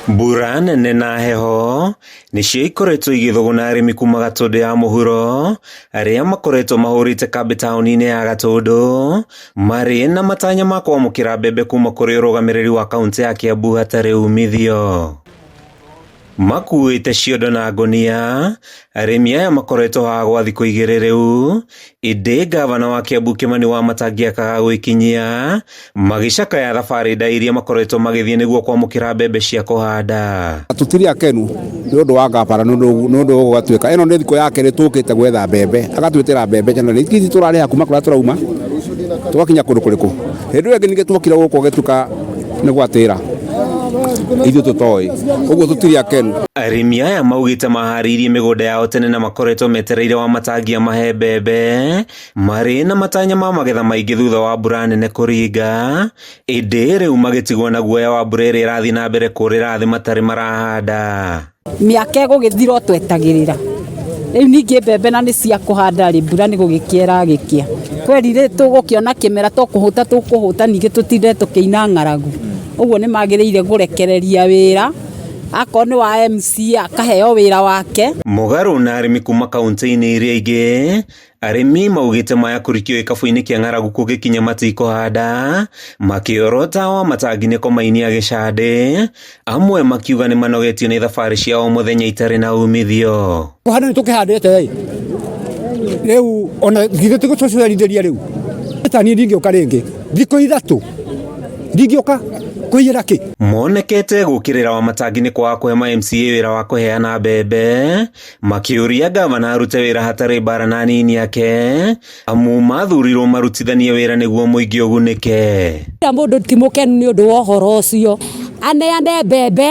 Mbura nene na heho nĩcio ikoretwo igĩthũgũna arĩmi kuma Gatũndũ ya mũhuro arĩa makoretwo mahũrĩte kambĩ taũni-inĩ ya Gatũndũ marĩ na matanya ma kwamũkĩra mbembe kuma kũrĩ ũrũgamĩrĩri wa kauntĩ ya Kiambu hatarĩ umithio. Makuĩte ciondo na ngũnia, arĩmi aya makoretwo haha gwa thikũ igĩrĩ rĩu, ĩndĩ ngavana wa Kiambu Kĩmani Wamatangi akaga gwĩkinyia, magĩcakaya thabarĩ ndaya iria makoretwo magĩthiĩ nĩguo kwamũkĩra mbembe cia kũhanda. Tũtirĩ akenu nĩ ũndũ wa ngavana nĩ ũndũ gũgatuĩka ĩno nĩ thikũ ya kerĩ tũkĩte gwetha mbembe agatwĩtĩra mbembe na ithuĩ tũrarĩha kuma kũrĩa tũrauma tũgakinya kũndũ kũrĩkũ. Hĩndĩ ĩyo ĩngĩ ningĩ tuokire gũkũ gũgĩtuĩka nĩ gwatĩra ithuĩ tũtoĩ ũguo tũtirĩ akenu. Arĩmi aya maugĩte maharĩirie mĩgũnda yao tene na makoretwo metereire Wamatangi amahe mbembe marĩ na matanya ma magetha maingĩ thutha wa mbura nene kũringa, ĩndĩ rĩu magĩtigwo na guoya wa mbura ĩrĩa ĩrathiĩ na mbere kũrĩra thĩ matarĩ marahanda. Mĩaka ĩgũgĩthira o twetagĩrĩra. Rĩu ningĩ mbembe na nĩ cia kũhanda rĩ, mbura nĩ gũgĩkĩa ĩragĩkĩa. Kweri rĩ tũgũkĩona kĩmera to kũhũta tũkũhũta ningĩ tũtinde tũkĩina ng'aragu. Ũguo nĩ magĩrĩire kũrekereria wĩra, akorwo nĩ wa MCA akaheo wĩra wake. Mũgarũ na arĩmi kuma kauntĩ-inĩ iria ingĩ, arĩmi maugĩte maya kũrikio gĩkabũ-inĩ kĩa ng'aragu kũgĩkinya matikũhanda, makĩorota Wamatangi nĩ kũmainia gĩcandĩ, amwe makiuga nĩ manogetio nĩ thabarĩ cia o mũthenya itarĩ na umithio. Kũhanda nĩ tũkĩhandĩte ĩ rĩu ona githĩ ti gũtũcerithĩria rĩu ta niĩ ndingĩũka rĩngĩ thikũ ithatũ ndingĩũka kũiyĩra kĩ. Monekete gũkĩrĩra Wamatangi nĩ kwaga kũhe ma MCA wĩra wa kũheana mbembe, makĩũria ngavana arute wĩra hatarĩ mbara na anini ake, amu mathurirwo marutithanie wĩra nĩguo mũingĩ ũgunĩke. Mũndũ ti mũkenu nĩ ũndũ wa ũhoro ũcio, aneane mbembe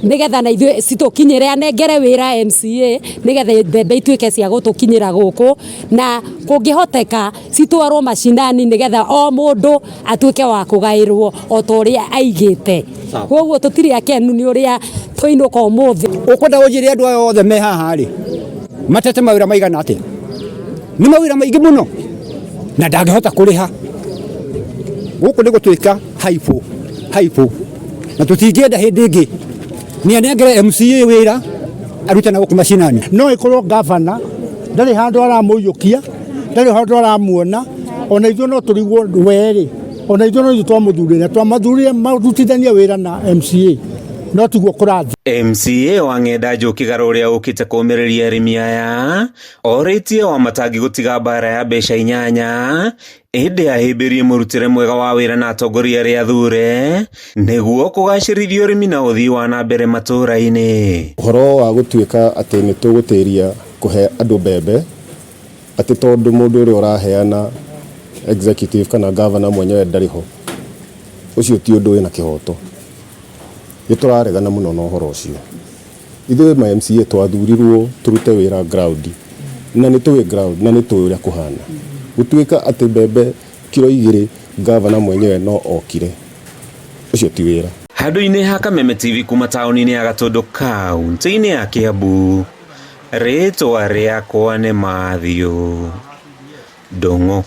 nĩgetha na ithuĩ citũkinyĩre, anengere wĩra MCA nĩgetha mbembe ituĩke cia gũtũkinyĩra gũkũ, na kũngĩhoteka citwarwo macinani nĩgetha o mũndũ atuĩke wa kũgaĩrwo o ta ũrĩa aigĩte. Koguo tũtirĩ akenu nĩ ũrĩa twainũka ũmũthĩ. Ũkwenda ũnjĩre andũ aya othe me haha rĩ matete mawĩra maigana atĩa? Nĩ mawĩra maingĩ mũno na ndangĩhota kũrĩha. Gũkũ nĩ gũtuĩka haibũ haibũ na tũtingĩenda hĩndĩ ĩngĩ nĩ anengere MCA wĩra arute na gũkũ macinani. No ĩkorwo ngavana ndarĩ handũ aramũiyũkia, ndarĩ handũ aramuona, ona ithuĩ no tũrigwo werĩ, ona ithuĩ no ithuĩ twamũthurire, twamathurire marutithanie wĩra na MCA, no tiguo kũrathiĩ. MCA wa Ng'enda Njũkĩ Garũ ũrĩa ũkĩte kũũmĩrĩria arĩmi aya orĩtie Wamatangi gũtiga mbara ya mbeca inyanya ĩndĩ ahĩmbĩrie mũrutĩre mwega wa wĩra na atongoria arĩa athure nĩguo kũgacĩrithia ũrĩmi na ũthii wa na mbere matũũra-inĩ. Ũhoro wa gũtuĩka atĩ nĩ tũgũtĩria kũhe andũ mbembe atĩ tondũ mũndũ ũrĩa ũraheana executive kana governor mwenyewe ndarĩ ho, ũcio ti ũndũ wĩna kĩhoto. Nĩ tũraregana mũno na ũhoro ũcio. Ithuĩ ma MCA twathurirwo tũrute wĩra ground na nĩ tũĩ ground na nĩ tũĩ ũrĩa kũhana. Gũtuĩka atĩ mbembe kiro igĩrĩ governor mwenyewe no okire, ũcio ti wĩra. Handũ-inĩ ha Kameme TV kuma taũni-inĩ ya Gatũndũ kaunti-inĩ ya Kiambu, rĩtwa rĩakwa nĩ Matthew Ndung'u.